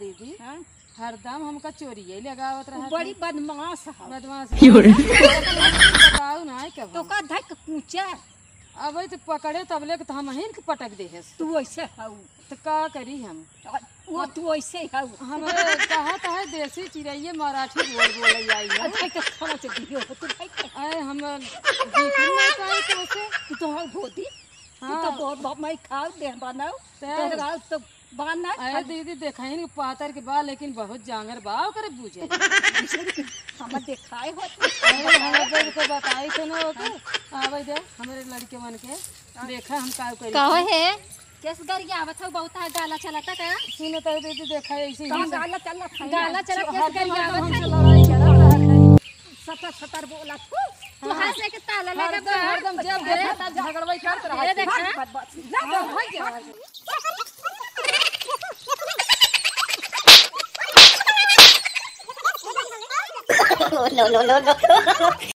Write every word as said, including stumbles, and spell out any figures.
दीदी, हाँ? हरदम हमका चोरिये लगावत तू रहत बड़ी है। बदमाश है। बदमाश क्यों रे? बताऊ ना है कब तो हम। का धक कूचा। अबे तो पकड़े तब ले के तो हम हिन के पटक दे है। तू ऐसे हऊ। तो का करी हम? वो तू ऐसे हऊ। हमरे कहत है देसी चिरैये मराठी बोल बोल आई है। अच्छा, तो समझ दियो, तू भाई। अरे हम बिल्कुल नहीं पाए तो उसे। तू तो हऊ गोदी। तू तो हाँ। बहुत, बहुत मैं खाऊ दे बनाऊ। तो तो रात तो बाना अरे खाली। दीदी, देखाइन के पातर के बा, लेकिन बहुत जांगर बा, ओकरे बुझे। हम देखाए होत। अरे, हम लोग को बताई थे ना ओके। आवे दे, हमरे लड़के मन के। देखा हम का करी। कहो है, केस गरिया आवत हौ, बहुत हा गाला चलता का? सुनो तो दीदी, देखा ऐसे ही कहाँ से। गाला चलत है? गाला चलत, केस हरदम गरिया हरदम आवत हमसे है। लड़ाई करत रहत है। सतर सतर बोलत। तू हाँ। हंसे के ताला लगा हरदम, बा। हरदम जब अरे, देखा तब झगड़वाई करत रहत अरे है। देखा। बस, बस, बस। जा, जा, भाग जा। No, no, no, no।